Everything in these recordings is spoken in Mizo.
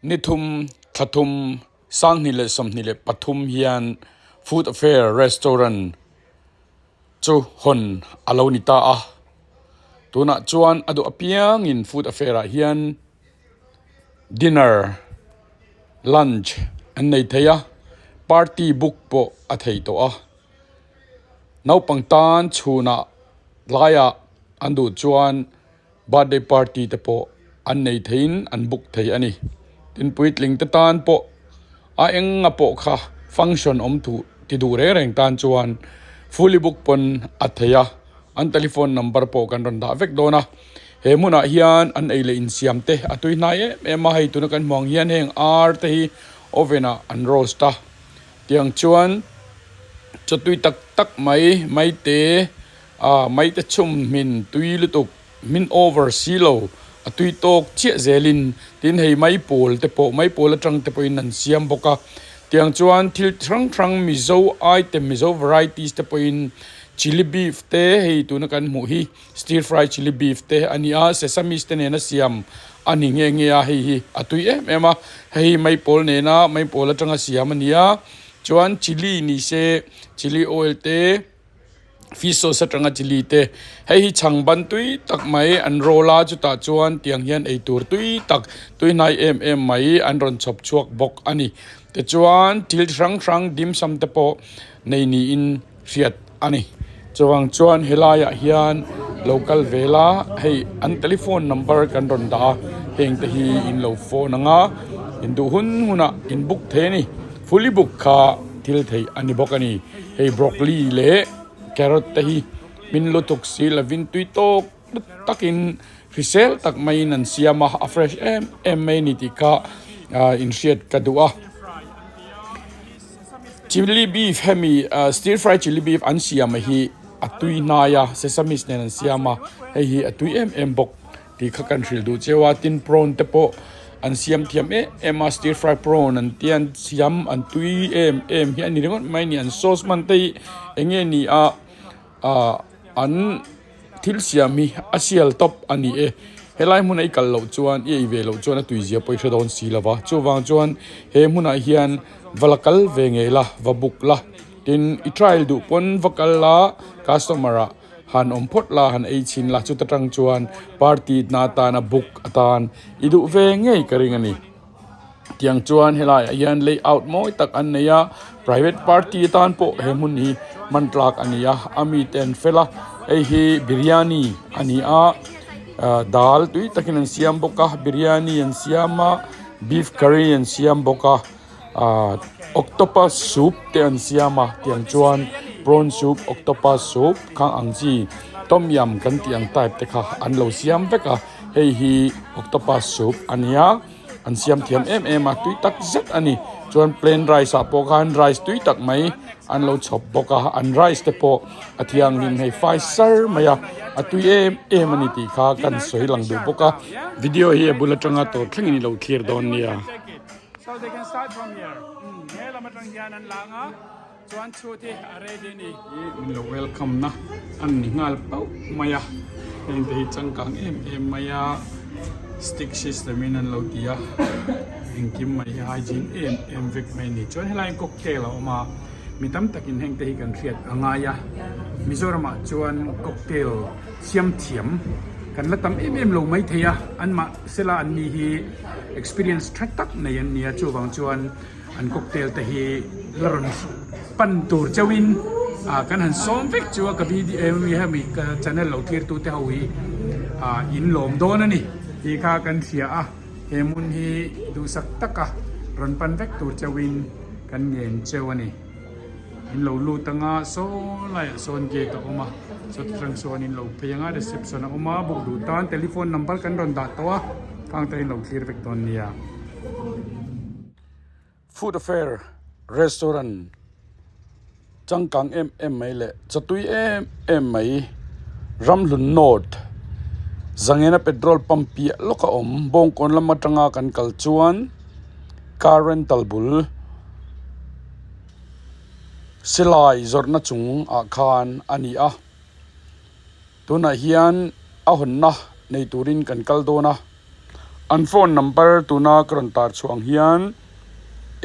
Ni thum thla thum 2023 hian Food Affair Restaurant chu hawn a lo ni ta a. Tunah chuan a duh apiangin Food Affair ah hian dinner, lunch an nei thei a, party book pawh a thei tawh a. Naupang tan chhunah laiah an duh chuan. Birthday party te pawh an nei theiin an book thei a ni. Tin puitling te tan pawh a enga pawh kha function awm thuh ti duh reng reng tan chuan fully book pawn a thei a, an telephone number pawh kan rawn dah vek dawn a. He hmunah hian an ei leh insiam te a tui hnai em em a, hei tuna kan hmuh ang hian heng ar te hi oven ah an roast a, tiang chuan chaw tui tak tak mai mai te A maite chhum hmin tui lutuk hmin over si lo a tui tawk chiah zelin tin hei mai pawl te pawh mai pawl atang te pawhin an siam bawk a tiang chuan thil hrang hrang mizo item mizo varieties te pawhin chilli beef te hei tuna kan hmuh hi stir fry chilli beef te a ni a sesame te nena siam a ni nghe nghe a hei hi a tui em em a hei hi mai pawl nena mai pawl atanga siam a ni a chuan chilli ni se chilli oil te. Fish sauce atanga chilli te hei hi chhang ban tui tak mai an roll a chutah chuan tiang hian eitur tui tak tui hnai em em mai an rawn chhawp chhuak bawk a ni tichuan thil hrang hrang dim sum te pawh nei niin hriat a ni chuvang chuan helai ah hian lo kal vel a hei an telephone number kan rawn dah a heng te hi in lo phone ang a in duh hun hunah in book thei a ni fully book kha thil theih a ni bawk a ni. Hei broccoli leh carrot te hi hmin lutuk si lovin tui tawk takin hrisel tak maiin an siam a a fresh em em mai a ni tih kha ah inhriat ka duh a chilli beef hemi ah stir fry chilli beef an siam hi a tui hnai a sesame nen an siam a hei hi a tui em em bawk. Tih kha kan hrilh duh cheu a, tin prawn te pawh an siam thiam em em a stir fry prawn an tia an siam an tui em em hi a ni ringawt mai a ni an sauce hman te hi eng nge ni a ah an thil siam hi a sial tawp a ni e helai hmuna i kal loh chuan i ei ve loh chuan a tui zia pawh i hre dawn si lo va chuvang chuan he hmunah hian va la kal ve ngei la va book la tin i trial duh pawn va kal la customer ah. Han awm phawt la, han ei chhin la, chuta tang chuan party na atana book atan i duh ve ngei ka ring a ni. Tiang chuan helaiah hian layout mawi tak an nei a, private party atan pawh he hmun hi hman tlak a ni a, a mite an fel a, hei hi biryani a ni a, dal tui takin an siam bawk a, biryani an siam a, beef curry an siam bawk a. Ahh octopus soup te an siam a tiang chuan prawn soup octopus soup khang ang chi tom yum kan tih ang type te kha an lo siam vek a hei hi octopus soup a nia an siam thiam em em a tui tak zet a ni chuan plain rice ah pawh khan rice tui tak mai an lo chhawp bawk a an rice te pawh a thianghlim hei fai sar mai a a tui em em a ni tih kha kan sawi lang duh bawk a video hi a bul atanga tawp thlengin i lo thlir dawn nia. So they can start from here. He lam atang hian an lang a, chuan chhut hi a ready a ni. Min lo welcome na an ni nghal pauh mai a, heng te hi changkang em em mai a, stick system in an lo ti a, engkim mai hi hygiene em em vek mai a ni. Chuan helai cocktail a awm a, mi tam takin heng te hi kan hriat a ngai a, Mizoram ah chuan cocktail siam thiam kan la tam em em lo maithei a, anmah sela an ni hi. Experience tha tak nei an nia chuvang chuan an cocktail te hi la rawn pan tur chauhin ah kan han sawm vek chu a ka video hemi ka channel lo thlir tu te ho hi ah in lawm dawn a ni tih kha kan hria a he hmun hi duhsak taka rawn pan vek tur chauhin kan ngen cheu a ni. In lo lut anga saw laiah sawn gate a awm a saw atang sawn in lo phei anga reception a awm a book duh tan telephone number kan rawn dah tawh a khang te in lo thlir vek dawn nia. Food affair restaurant changkang em em mai leh chatui em em mai Ramhlun North Zangena petrol pump piah lawk a awm Bawngkawn lam atanga kan kal chuan car rental bul. Silai zawrhna chung ah khan a ni a tunah hian a hawnna nei turin kan kal dawn a. An phone number tuna ka rawn tar chhuah ang hian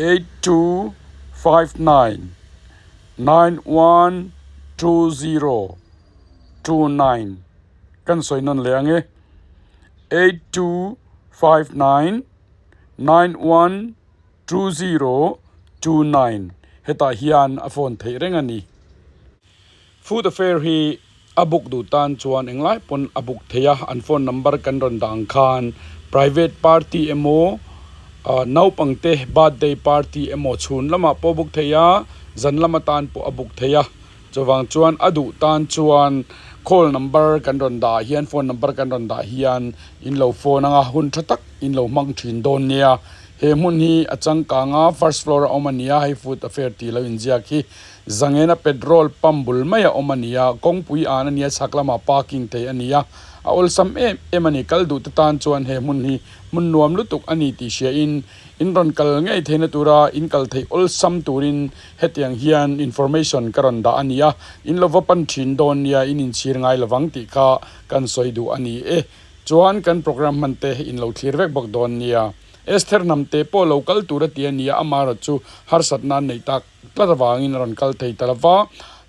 8259 9120 29 kan sawi nawn leh ang e 8259 912029 hetah hian a phone theih reng a ni. Food affair hi a book duh tan chuan englai pawn a book thei a, an phone number kan rawn dah ang khan private party emaw ah naupangte birthday party emaw chhun lamah pawh a book thei a, zan lam atan pawh a book thei a, chuvang chuan a duh tan chuan call number kan rawn dah ah hian phone number kan rawn dah hian in lo phone anga hun tha tak in lo hmang thin dawn nia, he hmun hi a changkang a first floor a awm a ni a, hei food affair tih lo inziak hi. Zangena petrol pump bul mai a awm a ni a, kawngpui an a nia chhak lamah parking thei a ni a, a awlsam em em a ni. Kal duh te tan chuan he hmun hi hmun nuam lutuk a ni tih hria in, in rawn kal ngei theihna tura in kal theih awlsam turin hetiang hian information ka rawn dah a ni a, in lo va pan thin dawn nia in inchhir ngai lovang tih kha kan sawi duh a ni e. Chuan kan program hman te in lo thlir vek bawk dawn nia. Esther hnamte pawh lo kal tur a ti a ni a, amaherawhchu chu harsatna an neih tak. Tlat avangin a rawn kal thei ta lova,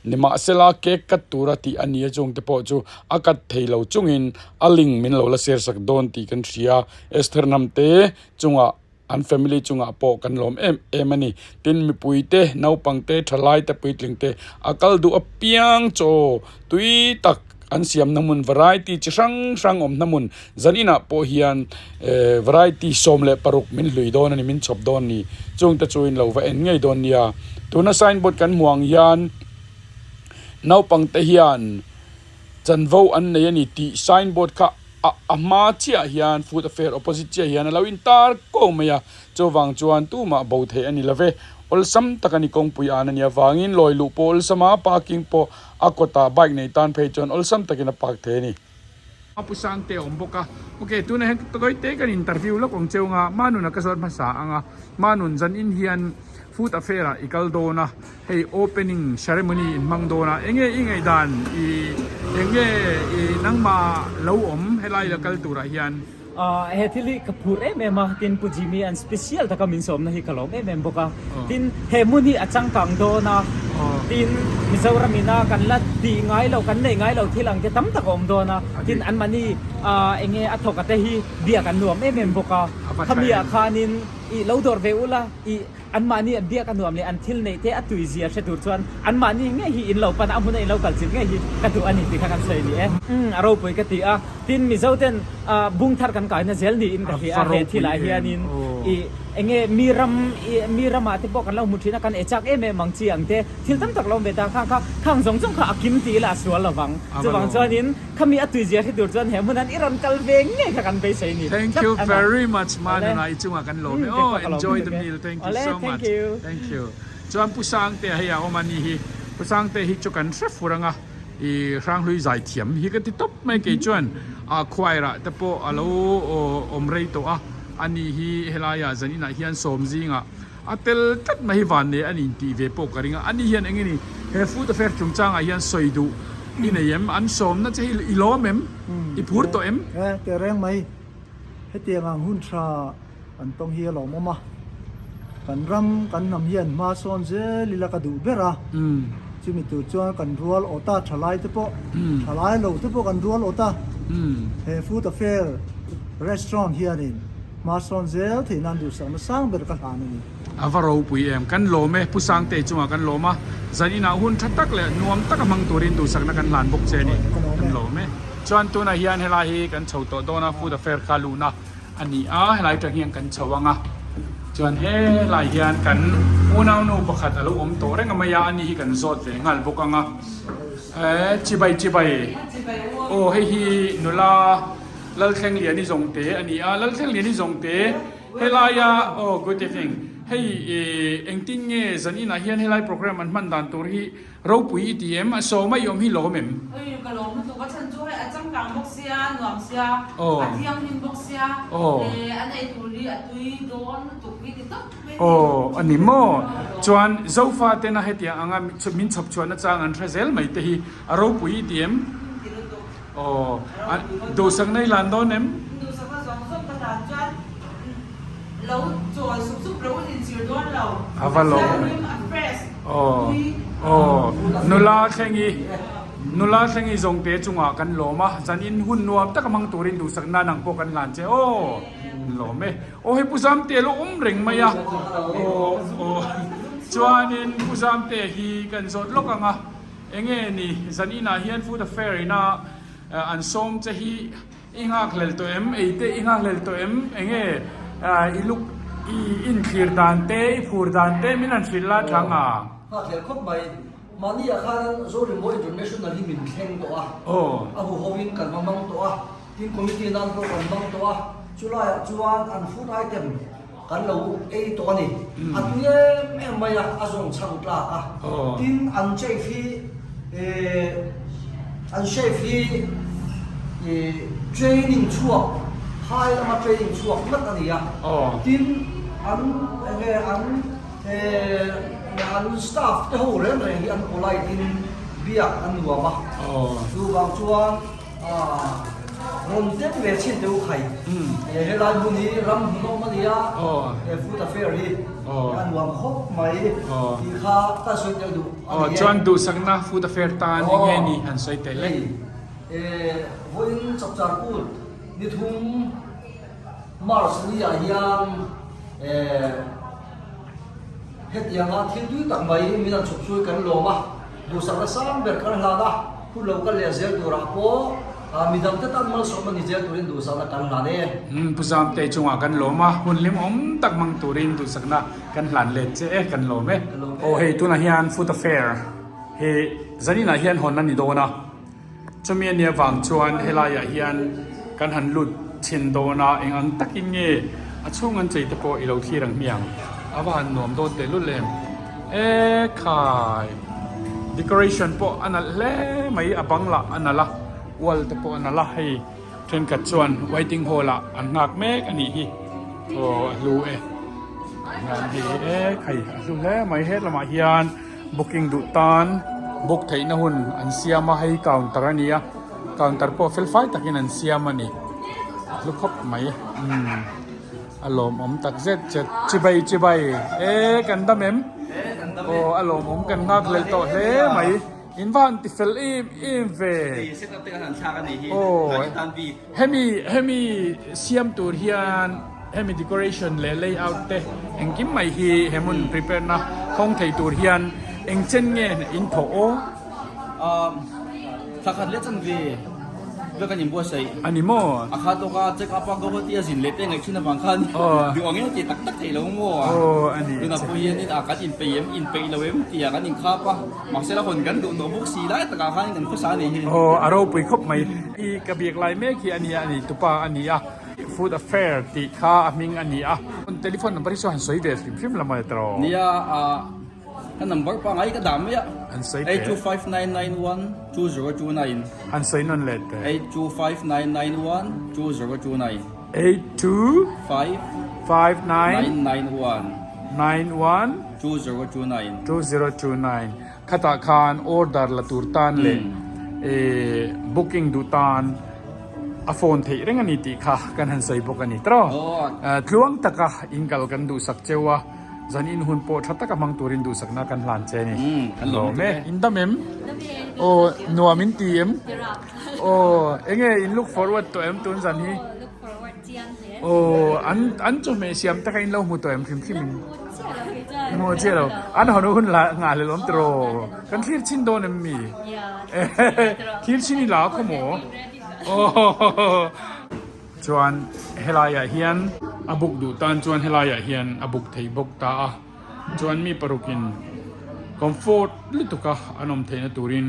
nimahsela cake cut tura tih a nia chungte pawh chu a cut thei lo chungin a link min lo la share sak dawn tih kan hria. Esther hnamte chungah an family chungah pawh kan lawm em em a ni. Tin mipuite, naupangte, thalaite, puitlingte a kal duh apiang chaw tui tak an siamna hmun variety chi hrang hrang awmna hmun zaninah pawh hian eh variety 16 min hlui dawn a ni min chhawp dawn a ni chungte chu in lo va en ngei dawn nia tuna signboard kan hmuh ang hian naupang te hian chanvo an nei a ni tih signboard kha a a hma chiah hian food affair opposite chiah hian a lo intar ko mai a chuvang chuan tumah bo theih a ni love awlsam tak a ni kawngpui an a nih avangin lawi luh pawh awlsam a parking pawh A kawtah bike nei tan phei chuan awlsam takin a park thei a ni. A pu Sangte a awm bawk a. Ok, tunah hian tawite te kan interview lawk ang cheu anga Manuna ka zawt hmasa ang a. Manun zan in hian food affair ah i kal dawn a, hei opening ceremony in hmang dawn a, enge i ngaihdan i enge i nangmah lo awm helai la kal turah hian? He thil hi ka phur em em a, tin Pu Jimmy an special taka min sawmna hi ka lawm em em bawk a. Tin he hmun hi a changkang dawn a, tin Mizoram ina kan la tih ngai lo, kan neih ngai lo thil ang te tam tak a awm dawn a, tin anmahni eng nge a thawk a te hi biak an nuam em em bawk a. Khami ah khanin ih lo dawr ve ula ih Anmahni an biak a nuam leh an thil neih te a tui zia hre tur chuan anmahni ngei hi in lo pan a, a hmuna in lo kal chilh ngei hi ka duh a ni tih kha kan sawi ni e. Umm a ropui ka ti a, tin Mizo ten bung thar kan kaina zel niin ka hria a, he thilah hianin ih enge mi ram ih mi ramah te pawh kan lo hmu thin a, kan e chak em em ang chi ang te thil tam tak lo awm ve ta khang kha khang zawng zawng kha a kim ti ila a sual lovang. Chuvang chuanin Khami a tuizia hre tur chuan he hmun an i rawn kal ve ngei kha kan beisei ni. Thank you very much Manuna i chungah kan lawm e aw enjoy the meal thank you so much thank you chuan Pu Sangte hei a awm a ni hi Pu Sangte hi chu kan hre fur anga i Hranghlui zai thiam hi ka ti tawp mai kei chuan a choir ah te pawh a lo awm rei tawh a ani hi helaiah zaninah hian sawm zingah a tel tlat mai hi vannei a ni tih ve pawh ka ring a ani hian eng nge ni he food affair chungchangah hian sawi duh I nei em? An sawmna che hi i lawm em? I phur tawh em? E, teh reng mai. Hetiang ang hun tha kan tawng hi a lawmawm a. Kan ram, kan hnam hian hma sawn zel ila ka duh ber a. Chumi tur chuan kan rual awt a, thalai te pawh, thalai lo te pawh kan rual awt a. He Food Affair Restaurant hianin hma sawn zel theih nan duhsakna sang ber ka hlan a ni. A va ropui em? Kan lawm e, Pu Sangtei chungah kan lawm a, zan inah hun tha tak leh nuam taka hmang turin duhsakna kan hlan bawk che a ni, kan lawm e. Chuan tunah hian helai hi kan chho tawh dawn a, Food Affair kha luhna a ni a, helai atang hian kan chho ang a, chuan helai hian kan unaunu pakhat a lo awm tawh reng a mai a, ani hi kan zawt ve nghal bawk ang a, eh chibai chibai aw hei hi nula Lalthlengliani Zawngte a ni a, Lalthlengliani Zawngte. Helaia aw good evening hei ih engtin nge zan inah hian helai program an hman dan tur hi ropui i ti em a sawma i awm hi lawm em? Oi ka lawm lutuk a chhan chu hei a changkang bawk sia a nuam sia a thianghlim bawk sia eh an ei tur hi a tui dawn lutuk hi ti tawp mai ni. Aw a ni maw chuan Zofa tena hetiang anga min chhawp chhuahna chang an hre zel mai te hi a ropui i ti em? Ti lutuk. Aw duhsakna i lan dawn em? Duhsakna zawng zawng ka hlan chuan. Lo chawl sup sup lo in zir dawn lo. A va lawm. A thianghlim, a fresh, Aw tui. aw nula thlengi nula thlengi zawngte chungah kan lawm a, zanin hun nuam taka hmang turin duhsakna nang pawh kan hlan che aw lawm e. Aw hei Pu Zamte lo awm reng mai a, aw aw chuanin Pu Zamte hi kan zawt lawk ang a, enge ni zaninah hian food affair ina an sawm che hi I nghakhlel tawh em? Ei te i nghakhlel tawh em? Enge i luk i inthlir dan te, i phur dan te min han hrilh la thlang a. Nghakhlel khawp mai. Mahni ah khan Zorinmaw International hi min thleng tawh a, a huho in kan va hmang tawh a, tin committee nan pawh kan hmang tawh a, chulaiah chuan an food item kan lo ei tawh a ni. A tui em em mai a, a zawng chhang tlak a. Tin an chef hi eh an chef hi eh training chhuak phai lama training chhuak ngat a ni a. Tin an enge an eh an staff te ho reng reng hi an polite in biak an nuam a. Chuvang chuan. Rawn tek ve chin teh u khai. Helai hmun hi ram hmunawm a ni a, he food affair hi a nuam khawp mai tih kha ka sawi tel duh a ni e. Chuan duhsakna food affair tan eng nge ni han sawi tel e? Hei, vawiin Chapchar Kut ni thum March ni ah hian hetianga thil tui tak mai min han chhawp chu kan lawm a. Duhsakna sang ber kan hlan a, hun lo kal leh zel turah pawh midangte tan malsawm a ni zel turin duhsakna kan hlan e. Pu Zamte chungah kan lawm a, hun hlimawm tak hmang turin duhsakna kan hlan let che e, kan lawm e. Aw hei tunah hian food affair hi zaninah hian hawn a ni dawn a, chumi a nih avang chuan helaiah hian kan han lut chhin dawn a, eng ang takin nge a chhung an chei te pawh i lo thlir ang hmiang, a va han nuam dawn tehlul em. Ekhai! Decoration pawh a nalh hle mai, a bang lah a nalh a, wall te pawh a nalh a, hei thenkhat chuan waiting hall ah an nghak mek a nih hi, aw a hlu e, hian hei ekhai a hlu hle mai, helamah hian booking duh tan book theihna hun an siam a, hei counter a ni a, counter pawh fel fai takin an siam a ni, a hlu khawp mai umm. A lawmawm tak zet zet. Chibai chibai e kan dam em? Aw a lawmawm kan nghak hlel tawh hle mai. In va han ti fel em em ve. Aw hemi hemi siam tur hian hemi decoration leh layout te engkim mai hi he hmun prepare na hawng thei tur hian eng chen nge in thawh aw? Thla khat leh chan ve ve kan inbuatsaih. A ni maw? A kha tawk a check up a Guwahati a zin leh te ngaih thin avang khan duh ang em tih tak tak theih lo maw? Aw a ni. Tunah pawh hianin a kan inpeih em inpeih lo em tia kan inkhap a, mahse la hawn kan duh tawh bawk si lai takah khan kan khawsa a nih hi. Aw a ropui khawp mai. I ka biak lai mek hi a nia a ni tupa a ni a, Food Affair tih kha a hming a ni a. Telephone number hi chu han sawi ve hrim hrim la maw tawh? Nia a. Ka number pangai ka dah mai a. An sawi teh. 8259912029. An sawi nawn leh teh. 8259912029. 82 5 5 9 991 9 1 2029. 2029 Khatah khan order la tur tan leh booking duh tan a phone theih reng a ni tih kha kan han sawi bawk a ni tawh. Tluang taka inkal kan duhsak cheu a. Zan in hun pawh tha taka hmang turin duhsakna kan hlan che a ni. Lawm e. In dam em? Aw nuam in ti em? Aw enge in look forward tawh em tun zan hi? Aw an an chawhmeh siam taka in lo hmu tawh em hrim hrim in? Hmu chiah lo. An hawn hun la nghah leh lawm tiraw? Kan thlir chin dawn em mi? Thlir chin i la khaw maw? Aw. Chuan helaiah hian a buk duh tan chuan helaiah hian a buk thei bawk ta a, chuan mi parukin comfort lutuk a an awm theihna turin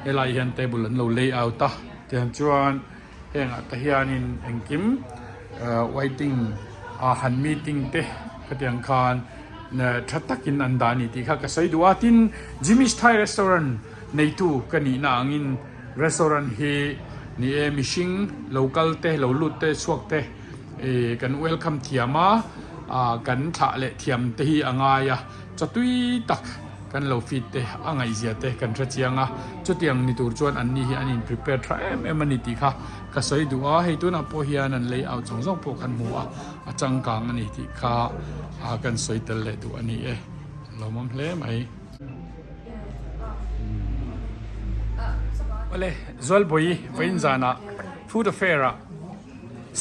helaiah hian table an lo lay out a, tiang chuan hengah te hianin engkim ah waiting ah han meeting te khatiang khan tha takin an dah a ni tih kha ka sawi duh a, tin Jimmy's Thai restaurant neitu ka nihna angin. Restaurant hi ni e mihring lo kal te lo lut te chhuak te ih kan welcome thiam a ah kan thlah leh thiam te hi a ngai a chatui tak kan lo feed te a ngaihzia te kan hre chiang a, chutiang ni tur chuan anni hi an in prepare tha em em a ni tih kha ka sawi duh a, hei tunah pawh hian an layout zawng zawng pawh kan hmu a, a changkang a ni tih kha kan sawi tel leh duh a ni e, lawmawm hle mai. Awle, Zualbawi vawiin zanah Food Affair ah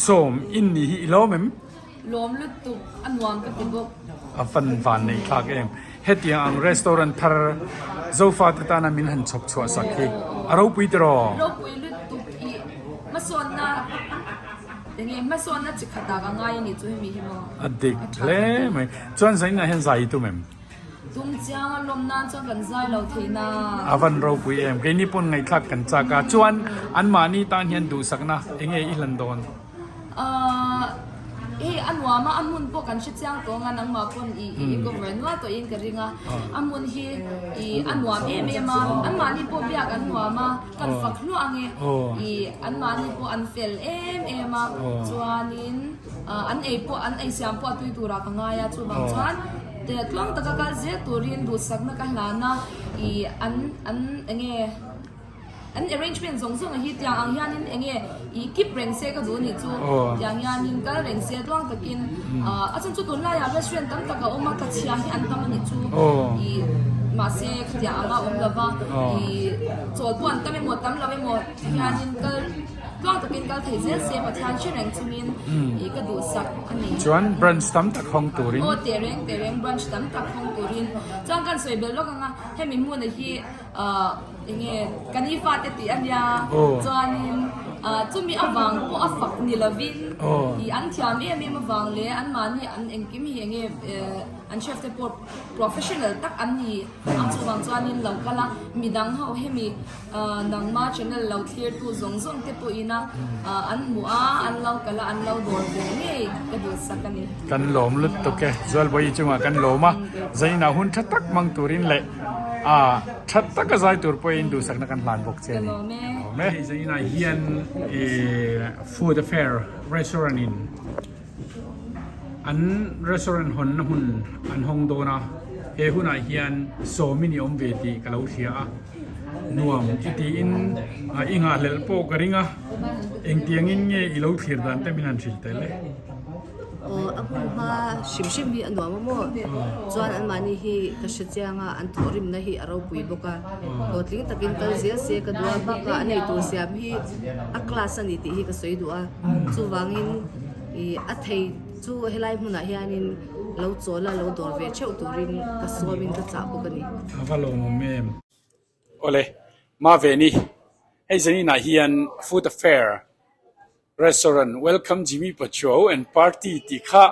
sawm in nih hi i lawm em? Lawm lutuk, a nuam ka ti bawk. A van van neih thlak em. Hetiang ang restaurant thar Zofa te tana min han chhawp chhuah sak hi a ropui tiraw? Ropui lutuk i hmasawnna enge hmasawnna chi khat ah ka ngai a nih chu hemi hi maw? A dik hle mai. Chuan zainah hian zai i tum em? Tum chiang a lawm nan chuan kan zai lo thei na. A van ropui em. Keini pawn ngaihthlak kan chak a. Chuan anmahni tan hian duhsakna enge i hlan dawn? Ahh hei a nuam a, a hmun pawh kan hre chiang tawng a, nangmah pawn i i cover nual tawhin ka ring a, a hmun hi i a nuam em em a, anmahni pawh biak an nuam a, kan fak hluah ang e, i anmahni pawh an fel em em a, chuanin an ei pawh an ei siam pawh a tui turah ka ngai a, chuvang chuan tluang taka kal zel turin duhsakna ka hlan a, i an an enge. An arrangement zawng zawng hi tiang ang hianin enge i keep reng se ka duh anih chu tiang hianin kal reng se tluang takin a chhan chu tunlaiah restaurant tam tak a awm a tlachhia hi an tam anih chu i mahse khatiang anga awm lova i chawl pawh an tam emaw tam lo emaw hianin kal tluang takin kal thei zel se Pathian hre reng chungin i ka duhsak ani. Chuan branch tam tak hawng turin. Aw tehreng tehreng branch tam tak hawng turin chuan kan sawi belh lawk anga hemi hmunah hi. Ahh enge ka ni fate tih a nia chuanin ahh chumi avang pawh a fak ni lovin ih an thiam em em avang leh anmahni an engkim hi enge eh an chef te pawh professional tak an ni a chuvang chuanin lo kal a midang ho hemi ahh nangma channel lo thlir tu zawng zawng te pawhin a ahh an hmuh a an lo kal a an lo dawr ve ngei ka duhsak a ni. Kan lawm lutuk e Zualbawi chungah kan lawm a zainah hun tha tak hmang turin leh. A that taka zai tur pawhin duhsakna kan hlan bawk che a ni. Lawm e. Hei zainah hian Food Affair restaurant in an restaurant hawnna hmun an hawng dawn a, he hunah hian sawmin i awm ve tih ka lo hria a, nuam i tiin i nghahhlelh pawh ka ring a, engtiangin nge i lo thlir dan te min han hrilh tel e. Aw a hmun hma hrim hrim hi a nuam a maw? Chuan anmahni hi ka hre chiang a, an thawhrimna hi a ropui bawk a, hlawhtling takin kal zel se ka duh a, bakah an eitur siam hi a class a ni tih hi ka sawi duh a, chuvangin ih a thei chu helai hmunah hianin lo chawl a, lo dawr ve theuh turin ka sawmin ka chah bawk a ni. A va lawmawm em? Awle, Maveni, hei zaninah hian Food Affair Restaurant Welcome Jimmy Pachuau and Party tih kha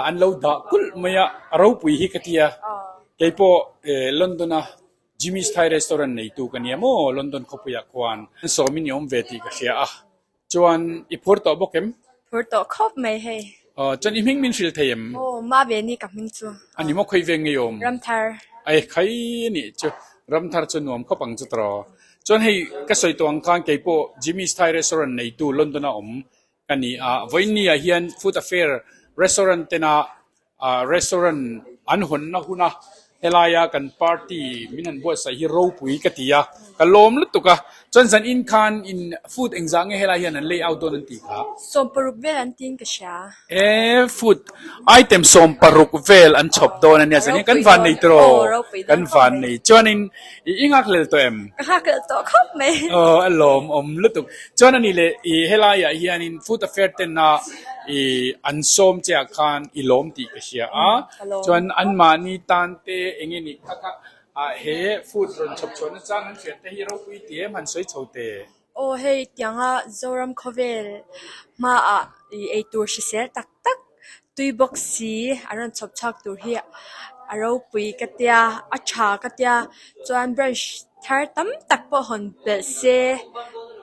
an lo dah kulh mai a, a ropui hi ka ti a. Keipawh London a Jimmy's Thai Restaurant neitu ka nia maw London khawpuiah khuan sawmin i awm ve tih ka hria a. Chuan i phur tawh bawk em? Phur tawh khawp mai hei. Aw chuan i hming min hrilh thei em? Aw Maveni ka hming chu. A ni maw khawi veng ngei awm? Ramthar. Ai khai a nih chu Ramthar chu nuam khawp ang chu tawh. Chuan hei ka sawi tawh ang khan kei pawh Jimmy's Thai Restaurant neitu London a awm ka ni a, vawiin ah hian Food Affair Restaurant tena restaurant an hawnna huna helaia kan party min han buatsaih hi ropui ka ti a, ka lawm lutuk a. Chuan zan in khan in food engzah nge helai hian an layout dawn an tih kha? 60 vel an tiin ka hria. E food item 60 vel an chhawp dawn a nia zan in kan van nei tiraw? Kan van nei. Chuanin i nghakhlel tawh em? Ka nghakhlel tawh khawp mai. Aw a lawmawm lutuk. Chuan a nih leh i helaiah hianin food affair tena i an sawm che ah khan i lawm tih ka hria a. Chuan anmahni tan te eng nge nih kha kha he food rawn chhawp chhuahna chang an hriat te hi ropui ti em han sawi chho teh. Aw hei tianga Zoram khawvel hmaah i eitur hrisel tak tak tui bawk si an rawn chhawp chhuak tur hi a ropui ka tia a tha ka tia chuan branch thar tam tak pawh hawn belh se.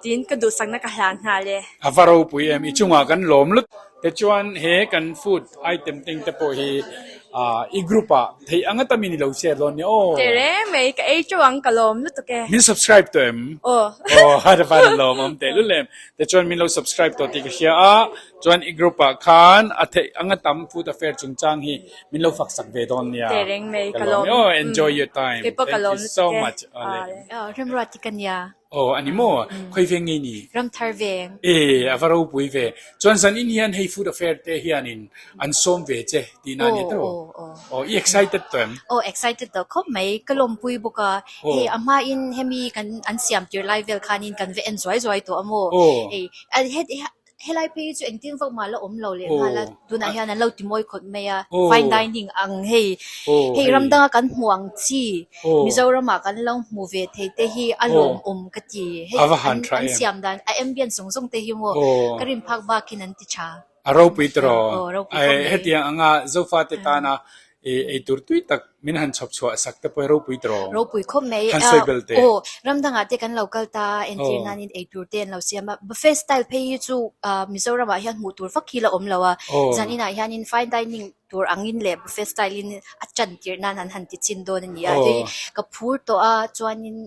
Tiin ka duhsakna ka hlan nghal e. A va ropui em, i chungah kan lawm lut. Tichuan he kan food item teng te pawh hi i group ah theih anga tamin i lo share dawn nia aw. Teh reng mai, ka ei teuh ang, ka lawm lutuk e. Min subscribe tawh em? Aw. Aw, a van lawm awm teh lul em. Tichuan min lo subscribe tawh tih ka hria a, chuan i group ah khan a theih anga tam food affair chungchang hi min lo fak sak ve dawn nia. Teh reng mai, ka lawm e aw, enjoy your time. Keipawh ka Thank lawm you lutuk so e. much. Awle. Remruati ka nia. Aw a ni maw? Khawi veng nge ni? Ramthar veng. E, a va ropui ve. Chuan zan in hian hei food affair te hianin an sawm ve che tihna a ni tawh? Aw, aw, aw. Aw, i excited tawh em? Aw, excited tawh khawp mai. Ka lawmpui bawk a. Hei a hmain hemi kan an siam tir lai vel khanin kan va en zuai zuai tawh a maw? Hei, Helai phei hi chu engtin vak mah la awm lo leh nghal a, tunah hian an lo ti mawi khawp mai a, fine dining ang hei, hei ram danga kan hmu ang chi Mizoramah kan lo hmu ve thei te hi a lawmawm ka ti, hei an siam dan a ambience zawng zawng te hi maw ka rin phak bakin an ti tha. A ropui tawh, hetiang anga Zofate tana Eitur tui tak min han chhawp chhuah sak te pawh hi ropui tawh. Ropui khawp mai. Han sawi bel teh. Aw, ram dangah te kan lo kal ta a, entir nanin eitur te an lo siam a. Buffet style phei hi chu Mizoramah hian hmuh tur vak hi la awm lo a. Zaninah hianin fine dining tur angin leh buffet style in a tan tirh nan an han ti chin dawn a ni a. Hei ka phur tawh a, chuanin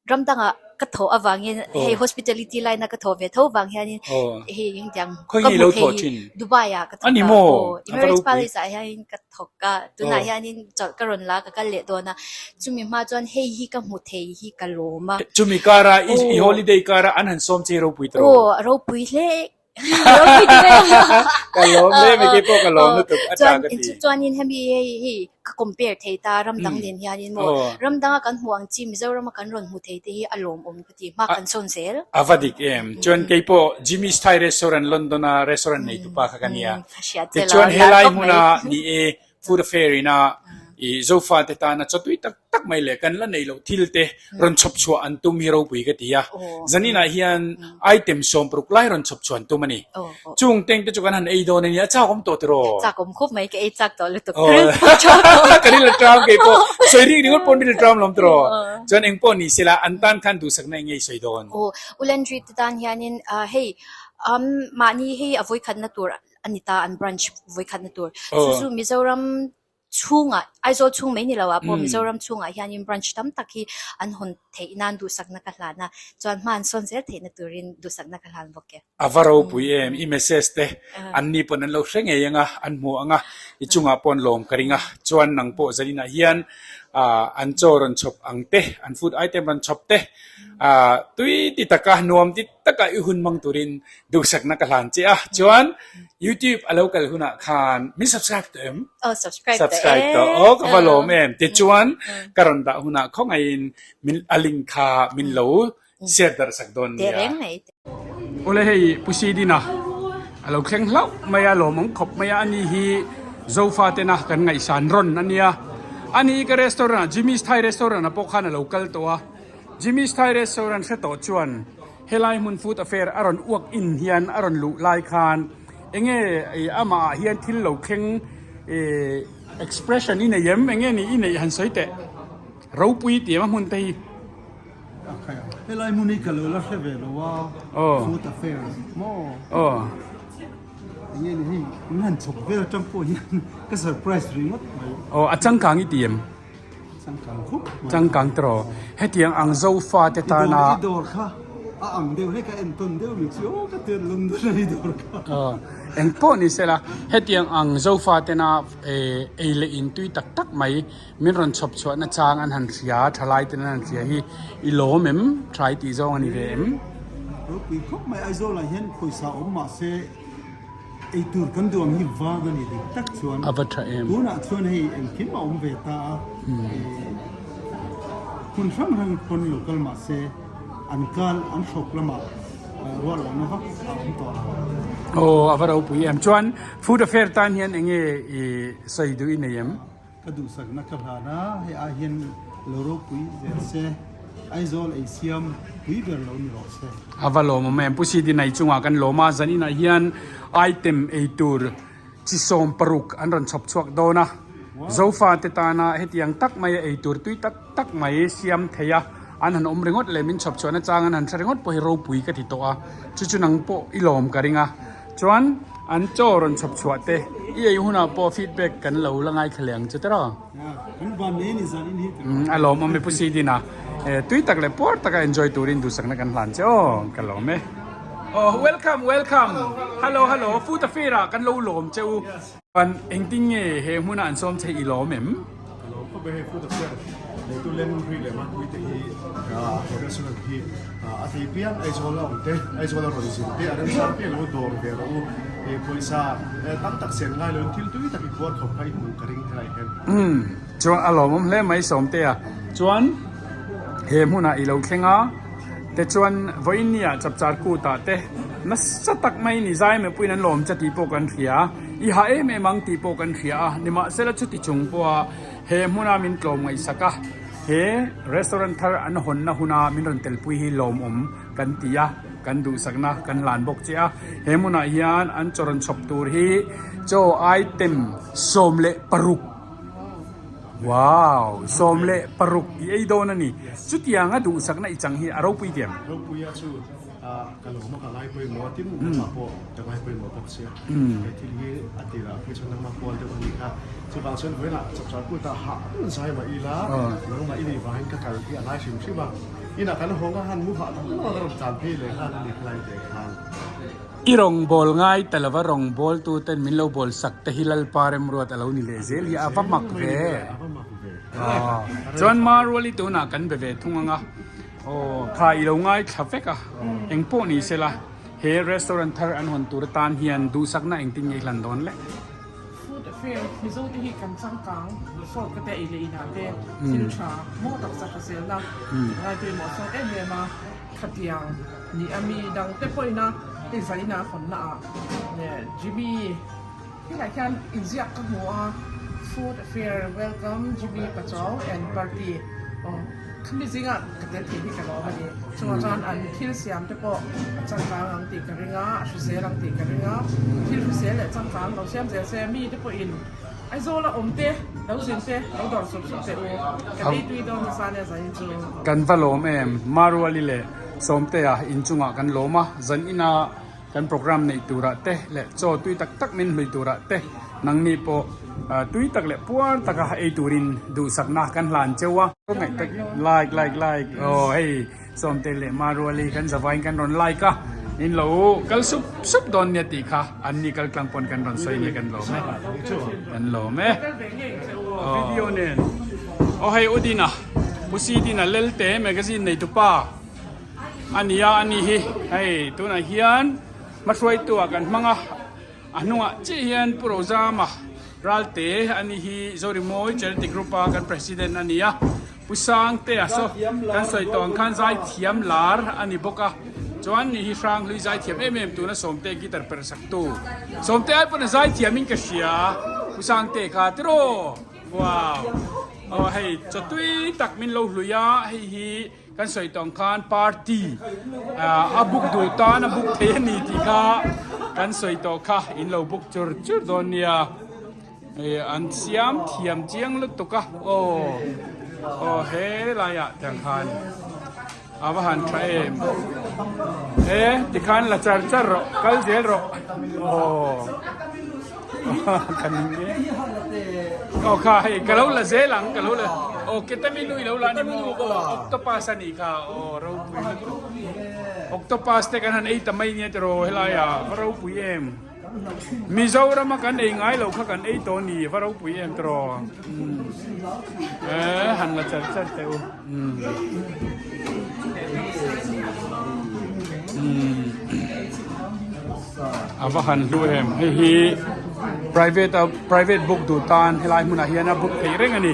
Ram dangah ka thawh avangin hei hospitality line a ka thawh ve tho vang hianin hei engtiang ka hmu thei hi Dubai ah ka thawk a aw Emirates Palace ah hianin ka thawk a tunah hianin chawlh ka rawn la ka kal leh dawn a chumi hma chuan hei hi ka hmu thei hi ka lawm a. Chumi kara i holiday kara an han sawm che ropui tawh. Aw ropui hle Ka lawm hle mai keipawh ka lawm lutuk a tha ka ti. Chuanin hemi hei hi ka compare thei ta ram dang nen hianin maw ram danga kan hmuh ang chi Mizorama kan rawn hmu thei te hi a lawmawm ka ti hma kan sawn zel. A va dik em. Chuan keipawh Jimmy's Thai Restaurant London a restaurant neitupa kha ka nia. Tichuan helai hmuna ni e Food Affair ina i Zofa te tana chawtui tak tak mai leh kan la neih loh thil te rawn chhawp chhuah an tum hi ropui ka ti a. Zaninah hian item 60 lai rawn chhawp chhuah an tum a ni. Chung teng te chu kan han ei dawn a nia, chak awm tawh tiraw? Chak awm khawp mai, ka ei chak tawh lutuk. Ka ril pawh ṭam tawh. Ka ril a ṭam kei pawh. Sawi rik ringawt pawh ril a ṭam lawm tiraw? Chuan eng pawh ni sela an tan khan duhsakna eng nge i sawi dawn? Aw, U Landry te tan hianin hei mahni hei a vawikhatna tur a ni ta an branch vawikhatna tur. Chu chu Mizoram chhungah Aizawl chhung mai ni lo ah pawh Mizoram chhungah hianin branch tam tak hi an hawn theih nan duhsakna ka hlan a, chuan hma an sawn zel theihna turin duhsakna ka hlan bawk e. A va ropui em, i message te an ni pawn an lo hre ngei ang a, an hmu ang a, i chungah pawh an lawm ka ring a, chuan nang pawh zaninah hian an chaw rawn chhawp ang te, an food item rawn chhawp te, tui ti taka nuam ti taka i hun hmang turin Duhsakna ka hlan che a, chuan YouTube a lo kal hunah khan min subscribe tawh em? Aw subscribe tawh e. Subscribe tawh aw ka va lawm em. Tichuan ka rawn dah hunah khawngaihin min a link kha min lo share darh sak dawn nia. Tehreng mai. Awle hei Pu Sidina a lo thleng hlauh mai a, lawmawm khawp mai a, ani hi Zofa tena kan ngaihsan rawn a nia. Ani ka restaurant ah Jimmy's Thai restaurant ah pawh khan a lo kal tawh a, Jimmy's Thai restaurant hre tawh chuan Helai hmun food affair a rawn uak in hian a rawn luh lai khan enge amah ah hian thil lo thleng ih expression i nei em enge ni i neih han sawi teh ropui tih em a hmun te hi. Helai hmun hi ka lo la hre ve lo a food affair maw enge ni hei min han chhawp vel atang pawh hian ka surprise ringawt mai. Aw a changkang i ti em? Changkang khawp mai. Changkang tawh. Hetiang ang Zofa te tana. I dawr kha a ang deuh hlek a entawn deuh ni chu aw ka tiat London a i dawr kha. Aw eng pawh ni sela hetiang ang Zofa tena ei leh in tui tak tak mai min rawn chhawp chhuah na chang an han hria thalai ten an han hria hi i lawm em try tih zawng a ni ve em. Ropui khawp mai Aizawl ah hian pawisa awm mahse Eitur kan duh ang hi vang a ni dik tak chuan A va tha em. Tunah chuan hei engkim a awm ve ta a, hmun hrang hrang pawn lo kal mah se an kal an hrawk lamah ruah lohna vak a awm tawh lo. Aw a va ropui em. Chuan food affair tan hian enge i sawi duh i nei em? Ka duhsakna ka hlan a, hei ai hian lo ropui zel se, Aizawl ei siam pui ber lo ni rawh se. A va lawmawm em, Pu Sidi Nai chungah kan lawm a, zaninah hian item ei tur chi 60 an rawn chhawp chhuak dawn a, Zofa te tana hetiang tak maia ei tur tui tak tak mai siam thei a. an han awm ringawt leh min chhawp chhuahna chang an han hre ringawt pawh hi ropui ka ti tawh a, chu chu nang pawh i lawm ka ring a. Chuan an chaw rawn chhawp chhuah te i ei hunah pawh feedback kan lo la ngaithla leh ang che tiraw? Umm a lawmawm e Pu Sidina tui tak leh puar taka enjoy turin duhsakna kan hlan che aw ka lawm e. Aw welcome welcome hello hello food affair ah kan lo lawm che u. Chuan engtin nge he hmuna an sawm che i lawm em? Ka lawm khawp e hei food affair neitu Lemri leh Mapuii te hi he restaurant hi a thei piang Aizawl a awm te Aizawl a rawn zin te a remchang piang lo dawr ve rawh u hei pawisa tam tak sen ngai loin thil tui tak i puar khawp kha i hmuh ka ring helai hian. Umm chuan a lawmawm hle mai Sawmtea chuan he hmunah i lo thleng a tichuan vawiin nia chapchar kut ah te nasa tak mai ni zai mipuiin an lawm che tih pawh kan hria. I ha em em ang tih pawh kan hria a, nimahsela chuti chung pawha he hmuna min tlawm ngaihsak a, he restaurant thar an hawnna huna min rawn telpui hi lawmawm kan ti a, kan duhsakna kan hlan bawk che a. He hmunah hian an chaw rawn chhawp tur hi chaw item 16, wow, 16 i ei dawn a ni. Chutianga duhsakna i chang hi a ropui diam. Ropuia chu. Ka lo hma ka ngai pawimawh a tin nangmah pawh ka ngai pawimawh bawk sia. He thil hi a tirah phei chuan nangmah kual deuh a ni kha. Chuvang chuan vawiinah chapchar kutah hah zai mah ila nangmah i nih vangin ka kal hi a ngai hrim hrim a. Inah kan hawng a han mu hah dang dang a ka rawn tlan phei leh nghal a ni khalai te khan. I rawngbawl ngai ta lova rawngbawl tu ten min lo bawl sak te hi Lalpa remruat a lo ni leh zel hi a va mak ve. Chuan Maruali tunah kan be ve thung ang a. Aw, kha i lo ngaithla vek a, eng pawh ni sela he restaurant thar an hawn tur atan hian duhsakna engtin nge i hlan dawn le? Food affair, Mizo te hi kan changkang sawt ka te ei leh inah te thil tha maw taksa hriselna ngai pawimawh sawt em em a, khatiang ni a mi dang te pawhin a hei zaina hawnna ah Jimmy Helai hian inziak ka hmu a, Food Affair Welcome Jimmy Pachuau and Party aw khami zingah ka tel thei hi ka lawm a ni. Chungah chuan an thil siam te pawh a changkang ang tih ka ring a, a hrisel ang tih ka ring a, thil hrisel leh changkang lo siam zel se mi te pawhin Aizawl a awm te, lo zin te, lo dawr sup sup teh u, ka ei tui dawn nasa ania zanin chu. Kan va lawm em, Maruali leh Sawmtea inchungah kan lawm a, zanin a Kan program neih turah te leh chaw tui tak tak min hlui turah te nangni pawh tui tak leh puar taka ei turin duhsakna kan hlan cheu a. Like like like aw hei Sawmte leh Maruali kan zavaiin kan rawn like a in lo kal sup sup dawn nia tih kha an ni kal tlang pawn kan rawn sawi nia kan lawm e kan lawm e video nen aw hei Udina Pu Sidina Lelte magazine neitupa A ni a, a ni hi hei tunah hian hmahruaitu ah kan hmang a, a hnungah chiah hian Pu Rozama Ralte a ni hi Zorimawi Charity Group a kan President a ni a, Pu Sangtea saw kan sawi tawh ang khan zaithiam lar a ni bawk a, chuan ni hi Hranghlui zaithiam em em tuna Sawmte guitar perh sak tu Sawmte ai pawn a zaithiam in ka hria Pu Sangte kha tiraw wow aw hei chaw tui tak min lo hlui a hei hi. Kan sawi tawng khan party a book duh tan a book thei a ni tih kha kan sawi tawh kha in lo book chur chur dawn nia an siam thiam chiang lutuk a aw aw he laiah tiang khan a va han tha em e tikhan la char char rawh kal zel rawh aw. Ka ning e. Aw kha hei ka lo la zel ang ka lo la aw ketamine nu i lo la ni maw octopus a nih kha aw ropui lutuk octopus te kan han ei ta mai nia tiraw helai ah va ropui em Mizoram a kan ei ngai lo kha kan ei tawh a ni va ropui em tiraw e han la char char teh u. A va han hlu em hei hi private a private book duh tan helai hmunah hian a book theih reng a ni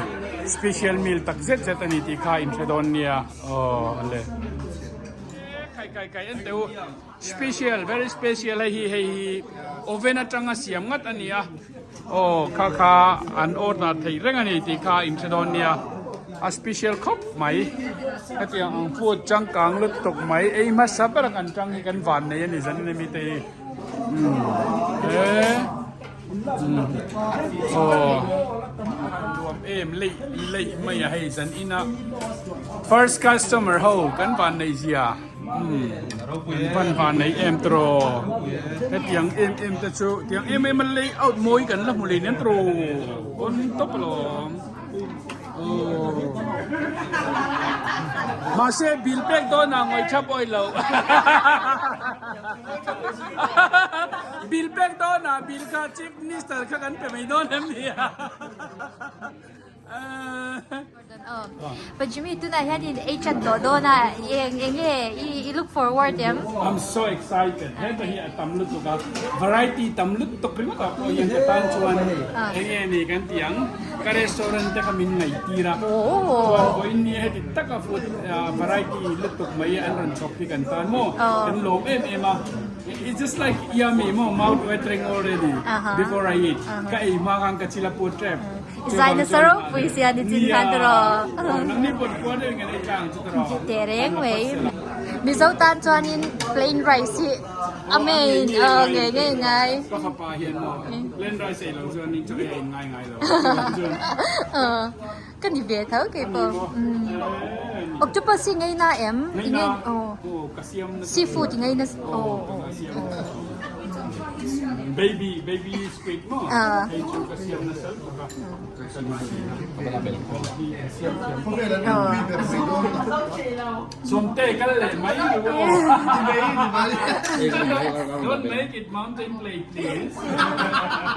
special meal tak zet zet a ni tih kha in hre dawn nia aw le khai khai khai en teh u special very special hei hi hei hi oven atanga siam ngat a ni a. Aw kha kha an order theih reng a ni tih kha in hre dawn nia a special khawp mai hetiang ang food changkang lutuk mai ei hmasa ber a kan tang hi kan van nei a ni zan in ami te hi umm e aw. nuam em leih leih mai a hei zan ina first customer ho kan van nei zia umm kan van van nei em tawh hetiang em em te chu tiang em em a layout mawi kan la hmu leh nen tawh pawn tawp alawm. Mahse bill pek dawn ah ngawi thap awih lo. Bill pek dawn ah bill kha chief minister kha kan pe mai dawn em ni a. Pa Jimmy tunah hian in ei chan tawh dawn a eng eng nge i look forward em? I'm so excited heta hi a tam lutuk a variety tam lutuk ringawt ah pawh hian ka tan chuan eng nge ni kan ti ang ka restaurant te kha min ngaih tir a chuan vawiin ni heti taka food variety lutuk mai an rawn chhawp hi kan tan maw kan lawm em em a it's just like yummy maw mouth watering already before I eat ka ei hma khan ka chil a put tep. Zai nasa ropui sia ni chin khan tawh. Teh reng mai. Mizo tan chuanin plain rice hi a main ngei ngei ngai. Ka ni ve tho keipawh. Octopus hi ngei na em? Seafood i ngei na. Baby baby squid maw hei chu ka siam nasa lutuk a Sawmte kal leh mai ru aw Don't make it mountain plate please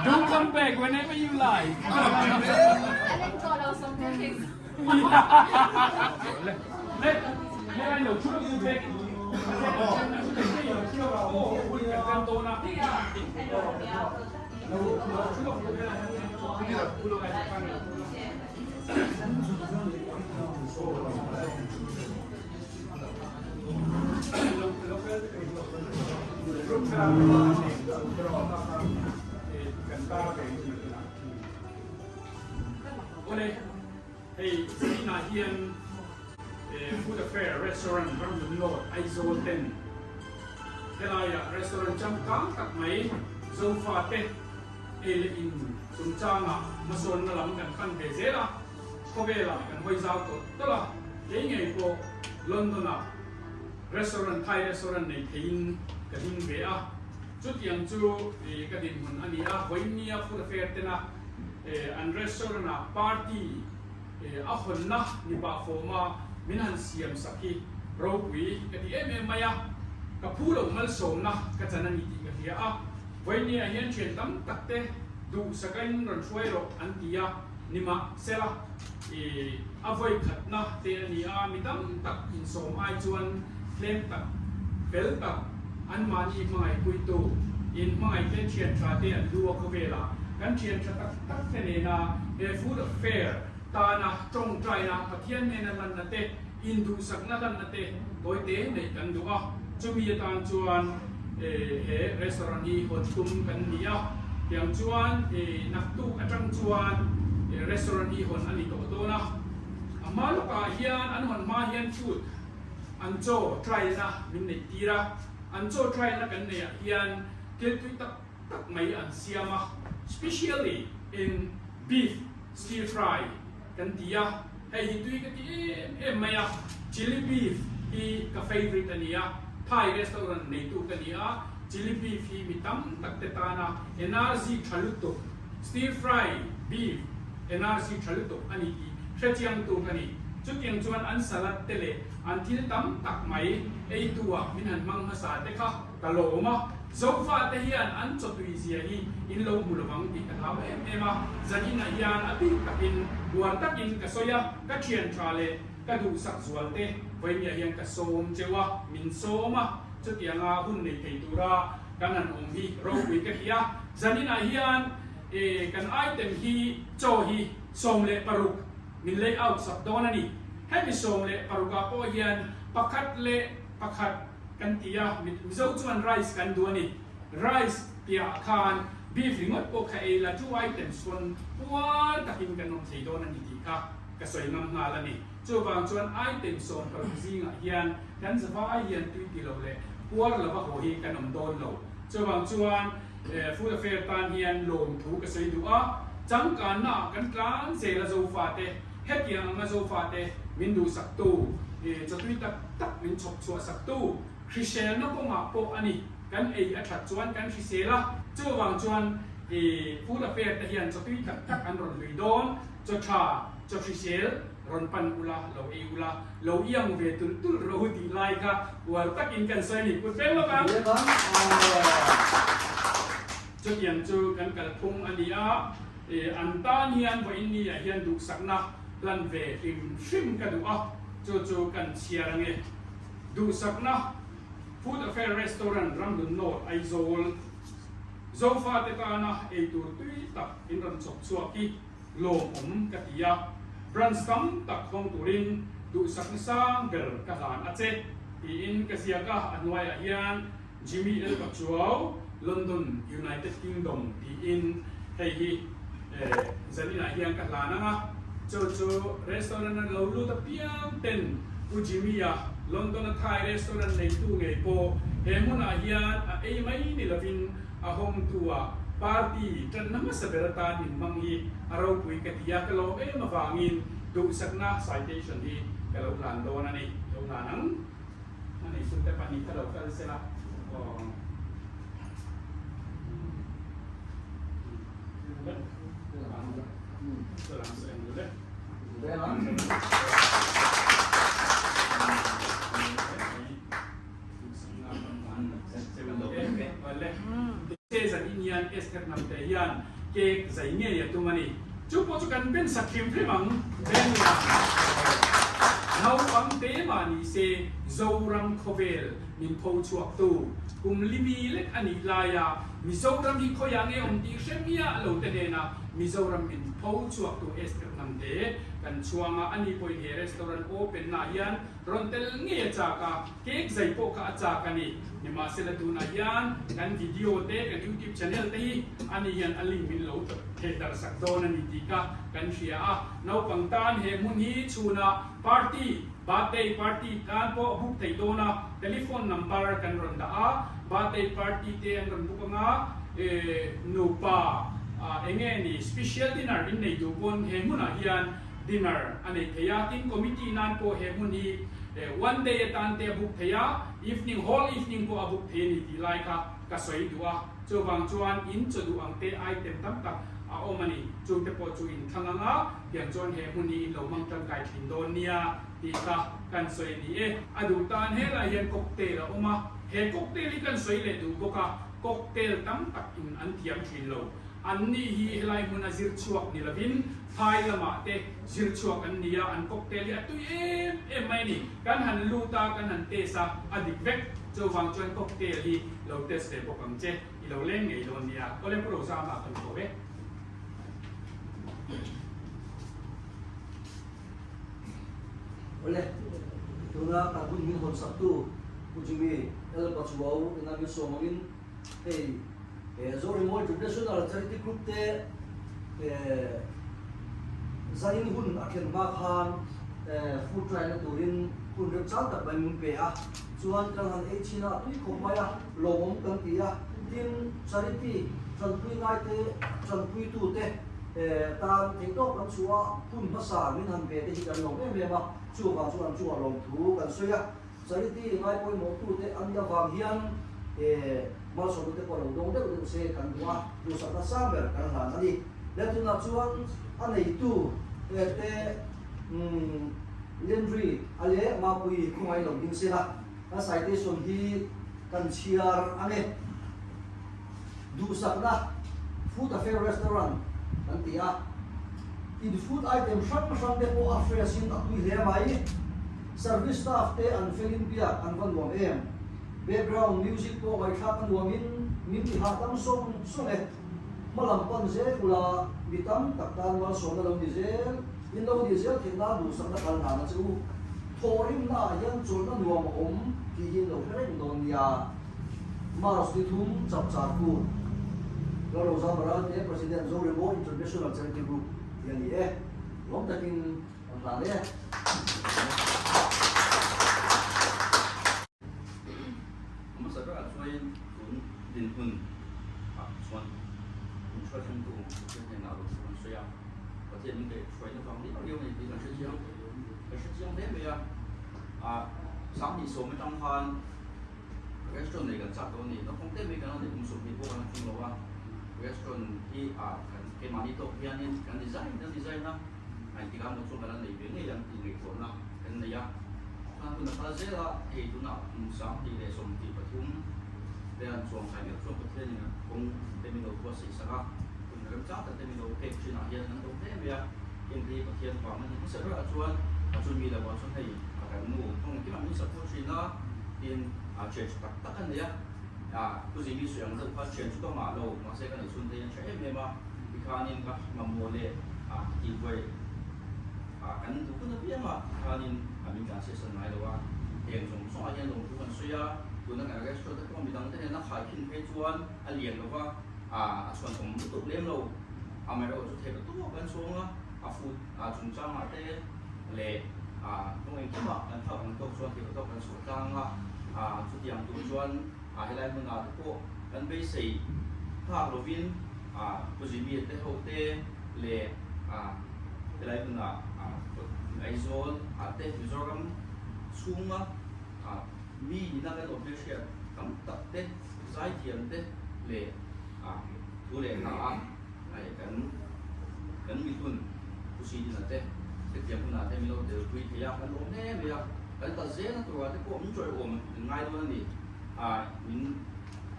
Do come back whenever you like Hei China hian Food Affair Restaurant Ramhlun North Aizawl ten helaiah restaurant changkang tak mai Zofa te ei leh in chungchangah hmasawnna lam kan pan ve zel a, khawvelah kan hawi zau tawlh tawlh a, kei ngei pawh London-ah restaurant Thai restaurant nei theiin ka ding ve a, chutiang chu ka dinhmun a ni a, Vawinia Food Affair tena An restaurant ah party a hawnna ni pah fawm a min han siam sak hi ropui ka ti em em mai a, ka phu loh malsawmna ka chan a ni tih ka hria a, vawinia hian thian tam tak te duhsakain rawn hruai rawh an ti a, nimahsela a vawi khatna te a ni a, mi tam tak insawm ai chuan tlem tak, fel tak, anmahni hmangaihpuitu, inhmangaihte thian tha te an lu a khawvelah kan thian tha tak tak te nena he food affair tana tawngtaina Pathian hnena hlanna te, induhsakna hlanna te tawite neih kan duh a, chumi atan chuan he restaurant hi hawn tum kan ni a, tiang chuan naktuk atang chuan restaurant hi hawn a ni tawh dawn a, a hma lawkah hian an hawn hma hian food an chaw trial na min neih tir a, an chaw trial na kan neih ah hian thil tui tak tak mai an siam a, specially in beef stir fry kan ti a, hei hi tui ka ti em em mai a, chilli beef hi ka favourite a ni a, Thai restaurant neitu ka ni a, chilli beef hi mi tam tak te tana energy tha lutuk stir fry beef energy tha lutuk a ni tih hrechiangtu ka ni. Chutiang chuan an salad te leh an thil tam tak mai eitu ah min han hmang hmasa te kha ka lawm a, Zofa te hian an chawtui zia hi in lo hmu lovang tih ka hlau em em a, zaninah hian a bik takin uar takin ka sawi a, ka thian tha leh ka duhsak zual te vawinia hian ka sawm cheu a, min sawm a, chutianga hun nei thei tura kan han awm hi ropui ka ti a, zaninah hian kan item hi chaw hi 16 min lay out sak dawn a ni, hemi 16 ah pawh hian pakhat leh pakhat kan ti a, Mizo chuan rice kan duh a ni. Rice piahah khan beef ringawt pawh kha ei la, two items pawn puar takin kan awm thei dawn a ni tih kha ka sawi ngam nghal a ni. Chuvang chuan item 16 zingah hian kan zavai hian tui ti lo leh puar lova haw hi kan awm dawn lo. Chuvang chuan Food Affair tan hian lawmthu ka sawi duh a. Changkanna ah kan tlan zel a Zofate, hetiang anga Zofate min duhsaktu, chawtui tak tak min chhawp chhuah saktu, hriselna kawngah pawh a ni. Kan ei a that chuan kan hrisel a, chuvang chuan food affair te hian chawtui tak tak an rawn hlui dawn, chaw tha, chaw hrisel rawn pan ula, lo ei ula, lo iang ve tulh tulh rawh u tih lai kha uar takin kan sawi a ni. Kut veng lawk ang. Chutiang chu kan kalphung a ni a, an tan hian vawiin ni ah hian duhsakna hlan ve hrim hrim ka duh a, chu chu kan chhiar ange. Duhsakna, Food Affair Restaurant Ramhlun North Aizawl, Zofa te tana eitur tui tak in rawn chawp chhuak hi lawmawm ka ti a, branch tam tak hawng turin duhsakna sang ber ka hlan a che tiin ka ziak a, a hnuaiah hian Jimmy L. Pachuau, London, United Kingdom tiin hei hi zaninah hian ka hlan ang a, chu chu restaurant a lo lut apiang ten Pu Jimmy-a London-a Thai restaurant neitu ngei pawh he hmunah hian a ei mai ni lovin a hawngtu-a party tanna hmasa ber atan min hmang hi a ropui ka ti a, ka lawm em avangin duhsakna citation hi ka lo hlan dawn a ni, lo hlan ang. A nei chu te pahnih kha lo kal sela aw. Zan in hian Esther Hnamte hian cake zai ngei a tum a ni. Chu pawh chu kan ben sak hrim hrim ang. Ben ila naupang te mah ni se Zoram khawvel min pho chhuak tu kum limi lek a nih laia Mizoram hi khawiah nge awm tih hre miah lo te hnena Mizoram min pho chhuak tu Esther Hnamte kan chhuang a, ani pawhin he restaurant open na hian Rawn tel ngei a chak a, cake zai pawh kha a chak a ni. Nimahsela tunah hian kan video te, kan YouTube channel te hi ani hian a link min lo theh darh sak dawn a ni tih kha kan hria a. Naupang tan he hmun hi chhunah party, birthday party tan pawh book theih dawn a, telephone number kan rawn dah a, birthday party te an rawn book anga, nupa eng nge ni special dinner in nei duh pawn he hmunah hian Dinner a nei thei a, tin committee nan pawh he hmun hi one day atan te a book thei a, evening whole evening pawh a book thei a ni tih lai kha ka sawi duh a, chuvang chuan in chaw duh ang te item tam tak a awm a ni, chung te pawh chu in thlang ang a, tiang chuan he hmun hi in lo hmang tangkai thin dawn nia tih kha kan sawi a ni e. A duh tan helai hian cocktail a awm a, he cocktail hi kan sawi leh duh bawk a, cocktail tam tak in an thiam thin lo, an ni hi helai hmun a zir chhuak ni lovin Phai lamah te zir chhuak an ni a, an cocktail hi a tui em em mai a ni. Kan han lut a, kan han test a, a dik vek. Chuvang chuan cocktail hi lo test ve bawk ang che, i lo leng ngei dawn nia. Awle Pu Rozama kan ko e. Awle, tuna kan hun min hawn saktu Pu Jimmy L. Pachuau ina min sawm angin Hei Zorimawi International Charity Group te zain hun a thlen hma khan food try na turin hun remchang tak mai min pe a, chuan kan han ei chin a, a tui khawp mai a, lawmawm kan ti a, tin charity tanpui ngai te tanpui tu te tan theihtawp kan chhuah a, hun hmasa min han ve te hi kan lawm em em a, chuvang chuan an chungah lawmthu kan sawi a. Charity ngai pawimawhtute an nih avang hian malsawmna te pawh lo dawng deuh deuh se kan duh a, duhsakna sang ber kan hlan a ni. Le tunah chuan a neitu te Landry a leh Mapui khawngaih lo ding se la, kan citation hi kan chhiar ang e. Duhsakna Food Affair Restaurant kan ti a, in food item hrang hrang te pawh a fresh in a tui hle mai. Service staff te an felin biak an va nuam em. Background music pawh ngaihthlak a nuam in min ti hahdam sawng sawng e. Hma lam pan zel ula mi tam tak tan malsawmna lo ni zel in lo nih zel theih nan duhsakna kal hlan a che u. Thawhrimna ah hian chawlhna nuam a awm tih hi in lo hre reng dawn nia. March ni thum chapchar kut Lalroza Maralte President Zoremo International Charity Group tih a ni e. Lawm takin kan hlan e. Hmasa berah chuan tun dinhmun ah chuan. hruai thlengtu Pathian hnenah lawmthu kan sawi a, Pathian min kaih hruaina vang liau liau a ni tih kan hre chiang kan hre chiang hle mai a. Ah 2010 atang khan restaurant nei kan chak tawh a ni, naupang te mai kan la nei kum 20 pawh kan la tling lo a, restaurant hi ah kan keimahni tawk hianin kan design kan design a, a intikah maw chuan kan la nei ve ngei ang tih ngaihtuahna kan nei a, chuan hun a kal zel a, hei tunah kum 2023 te an chuang kai meuh chuan Pathianin a kawng te min lo buatsaih sak a, hun remchang tak te min lo pek thinah hian kan dawng hle mai a, heng te hi Pathian vang a ni hmasa berah chuan a chu mi lovah chuan hei a kan nu kawng engkimah min support thin a, tin a thian tha tak tak a nei a, ah Pu Zimi sawi ang deuh kha thian chu ka ngah lo mahse ka neihchhun te hi an tha em em a. Tikhanin ka mamawh leh a tihbuai a kan duh hun apiangah tikhanin a min tlanchhiatsan ngai lo a, heng zawng zawngah hian lawmthu kan sawi a, tuna kan restaurant te pawh midang te nena khaikhin phei chuan a lian lo va, a chhuan awm lutuk lem lo, amaherawhchu chu theih tawk kan chhawng a, a food a chungchangah te leh a kawng engkimah kan phak ang tawk chuan theih tawk kan chhuah tlang a, chutiang tur chuan a helai hmunah te pawh kan beisei phak lovin. Pu Jimmy te ho te leh helai hmunah Aizawl ah te Mizoram chhunga mi ina kan awm hmelhriat tam tak te zaithiam te leh thu leh hla a kan kan mihun Pu Sidina te hetiang hunah te min lo telpui thei a kan lawm hle mai a kan kal zel na turah te pawh min chawiawm an ngai dawn a ni min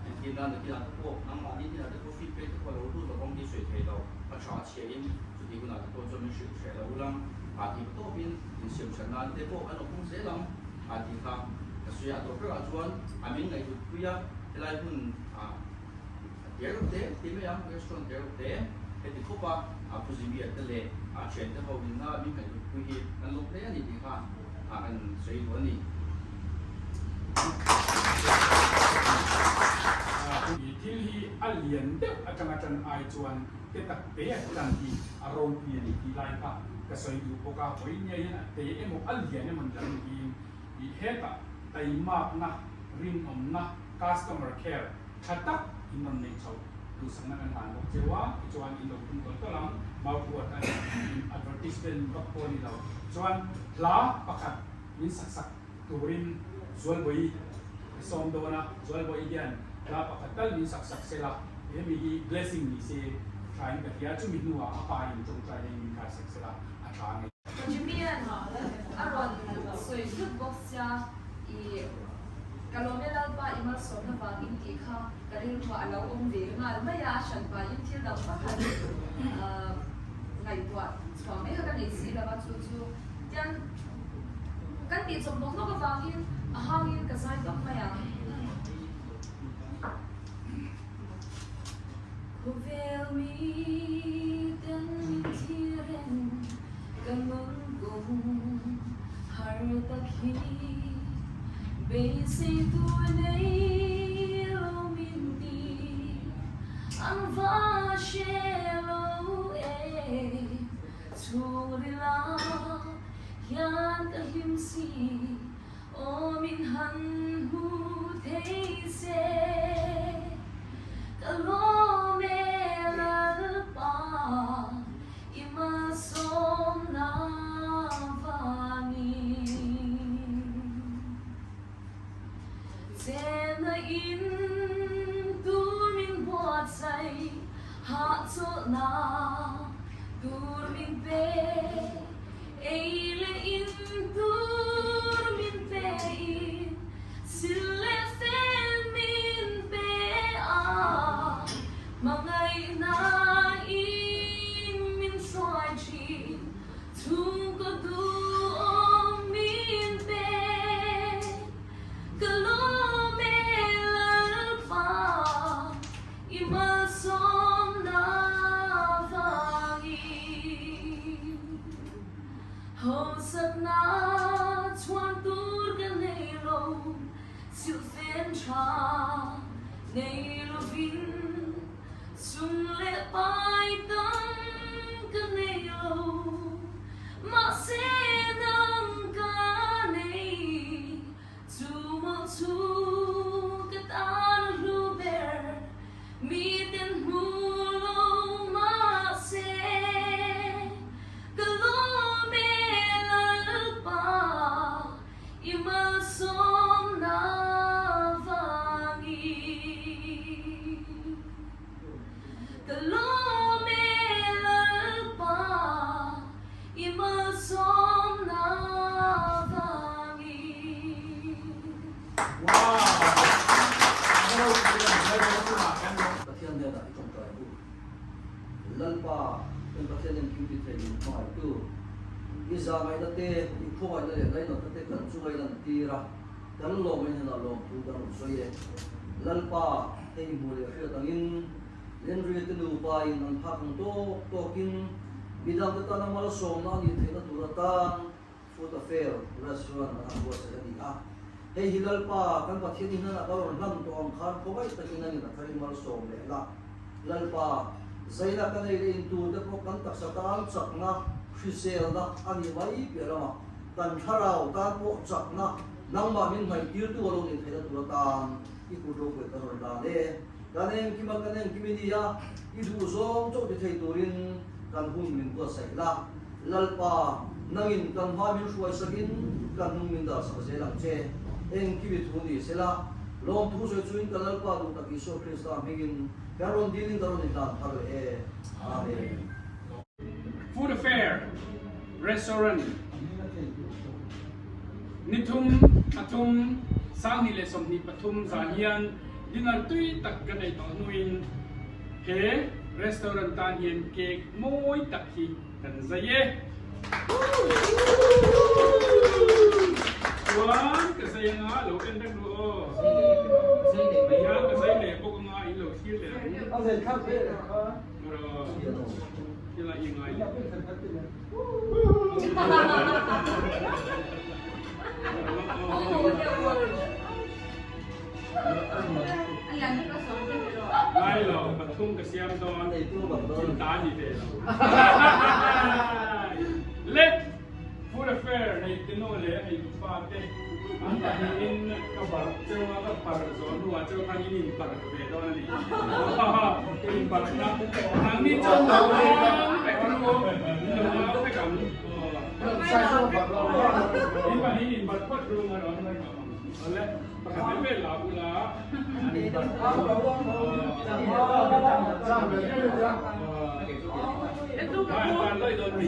Engtin a nakinah te pawh nangmahni hnenah te pawh feedback te pawh a lo lut lo awm hi sawi thei lo, a tha a chhia in chuti hunah te pawh chuan min hrilh hreh lo ulang ah tih tawp in insiam that nan te pawh kan lo hmang zel ang ah tih kha ka sawi a, a tawp berah chuan a min ngaihhlut pui a helai hmun ah a ter reuh te ti mai ang restaurant ter reuh te heti khawp a a Pu Zimia te leh a thiante ho in a min ngaihhlut pui hi kan lawm hle a ni tih kha. a kan sawi duh a ni. I thil hi a lian deuh atanga tan ai chuan te tak te a tan hi a ropui a ni tih lai kha ka sawi duh bawk a, vawinia hian a te emaw a lian emaw ni lo niin i hetah taimakna, rinawmna, customer care tha tak in rawn nei chho duhsakna kan hlan bawk cheu a, tichuan in lo phun tawlh tawlh ang, mouth word a ni, in advertisement vak pawh a ni lo, chuan hla pakhat min sak sak turin Zualbawi ka sawm dawn a, Zualbawi hian hla pakhat tal min sak sak sela, hemi hi blessing ni se tha in ka hria, chumi hnuah a pa in tawngtai leh min khai sak sela a tha ngei. Jimmy-a'n a rawn sawi zut bawk sia i ka lawm e Lalpa i malsawmna vangin tih kha ka rilruah a lo awm ve nghal mai a, a hran pahin thil dang pakhat ngaihtuah chhuah mai kha ka nei si lo a, chu chu tiang kan tih chawp nawk nawk avangin a hangin ka zai tawp mai ang. Khawvel miten min thlir reng ka nun kawng har tak hi beisei tur nei lo min ti an va hre lo e chhungril ah hian ka hlim si. Aw min han hmu thei se, ka lawm e Lalpa, i malsawmna vangin. Chenna in tur min buatsaih, hahchawlhna tur min pe. Ei leh in tur min pe in, sil leh fel min pe a, hmangaihna in min hruai thin, chhungkaw duhawm min pe. Ka lawm e Lalpa, i malsawmna vangin. Hausakna chhuan tur ka nei lo, silhfen tha nei lovin sum leh pai tam ka nei lo, mahse nang ka nei. Chu mawlh chu ka tan a hlu ber, miten hmu lo. thei min hmangaihtu, i zahngaihna te, i khawngaihna leh lainatna te kan chunga i lantir a, kan lawm in hnenah lawmthu kan rawn sawi e. Lalpa, hei hmuh leh hriat angin Lenria te nupa in an phak ang tawk tawkin midangte tana malsawmna a nih theihna tur atan Food Affair Restaurant an han buatsaih a ni a. Hei hi Lalpa, kan Pathian i hnenah ka rawn hlan tawh ang khan khawngaih takin a nin a tharin malsawm leh la. Lalpa, zaina ka nei leh in turte pawh kan taksa tan chakna, hriselna a nih mai piah lamah kan thlarau tan pawh chakna, nangmah min hnaihtirtu a lo nih theihna tur atan i kut ropui kan rawn hlan e. Kan engkima kan engkim i nia, i duhzawng chauh ti thei turin kan hun min buatsaih la. Lalpa, nangin kan hma min hruai sakin kan hnung min dar sak zel ang che. Engkim i thu ni sela, lawmthu sawi chuin ka Lalpa duh tak Isua Krista hmingin kan rawn dilin ka rawn inhlan thar leh e. Amen. Food Affair Restaurant Ni thum, thla thum, 2023 zan hian dinner tui tak ka neih tawh hnuin he restaurant tan hian cake mawi tak hi kan zai e. Chuan ka zai anga lo en reng ru aw. Hian ka zai leh bawk anga in lo thlir leh ang. Maraw thil a i ngai leh. Ngai lo, pathum ka siam dawn, in ta ni ve lo. Le, Food Affair nei te nu leh nei tu pa te an pahnihin ka barh cheu a, ka barh zawh hnuah cheu khan in inbarh ve dawn a ni. Inbarhna, nangni chuan lo ang vek ru, in lo ang vek ang. In pahnihin inbarh phawt ru nga rawn. Awle, pakhat ve ve la bula an inbarh. An lawi dawn mi.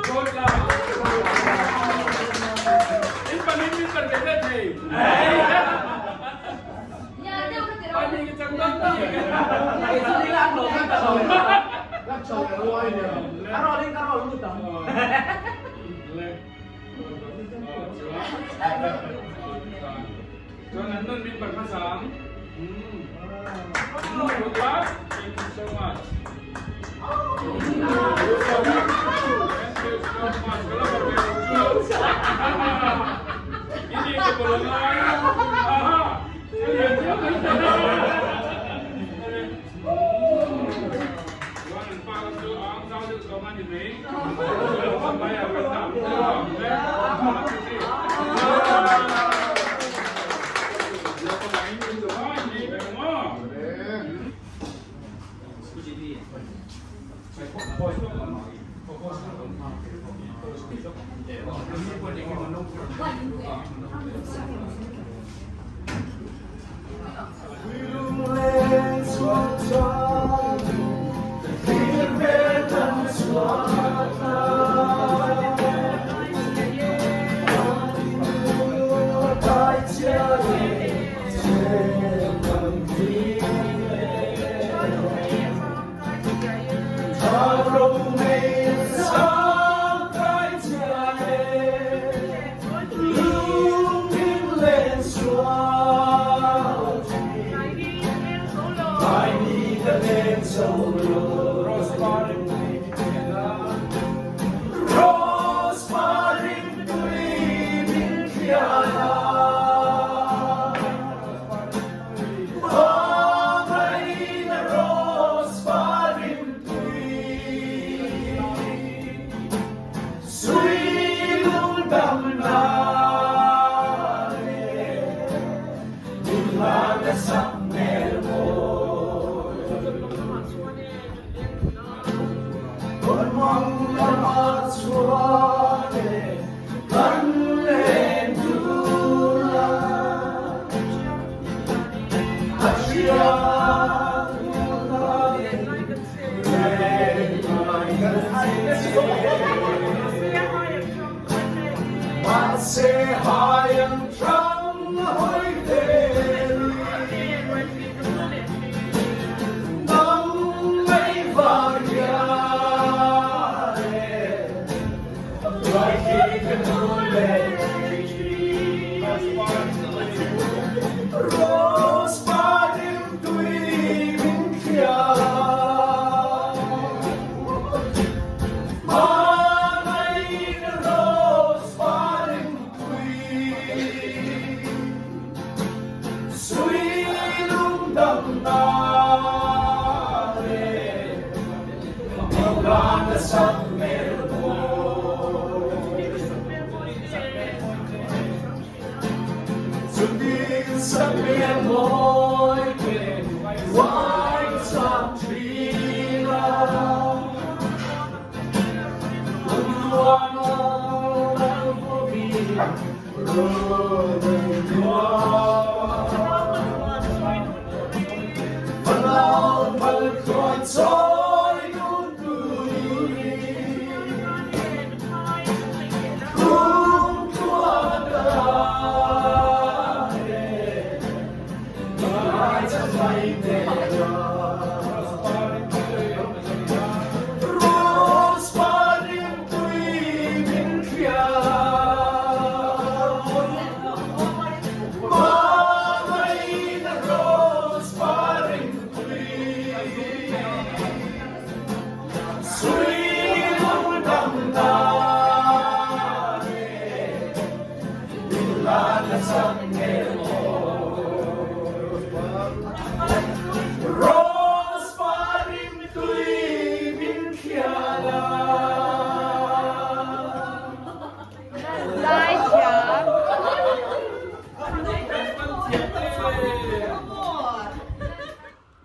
Good luck. In pahnih min barh ve ve thei. Pahnih ka chak dawn mi. Chuan an nun min barh hmasa ang. Good luck. Thank you so much. Thank you so much. Ka la barh ve lo chu. Ini ka bawlh a ngai. Aha. Ka lian chiang mai. Chuan an pa ka chu ang zau deuh tawh a ni mai.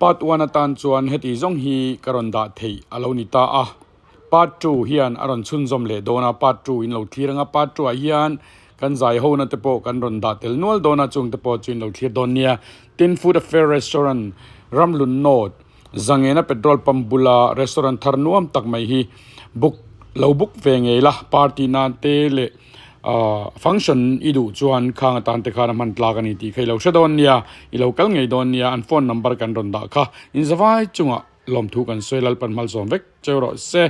Part one atan chuan heti zawng hi ka rawn dah theih a lo ni ta a, part two hian a rawn chhunzawm leh dawn a, part two in lo thlir ang a, part two ah hian kan zai ho na te pawh kan rawn dah tel nual dawn a, chung te pawh chu in lo thlir dawn nia. Tin, Food Affair Restaurant, Ramlun North, Zangena petrol pump bula restaurant thar nuam tak mai hi book lo book ve ngei la, party nan te leh ahh function i duh chuan khang atan te khan a hman tlak a ni tih kha i lo hre dawn nia, i lo kal ngei dawn nia, an phone number kan rawn dah kha inzavai chungah lawmthu kan sawi Lalpan hmalsawm vek cheu rawh se.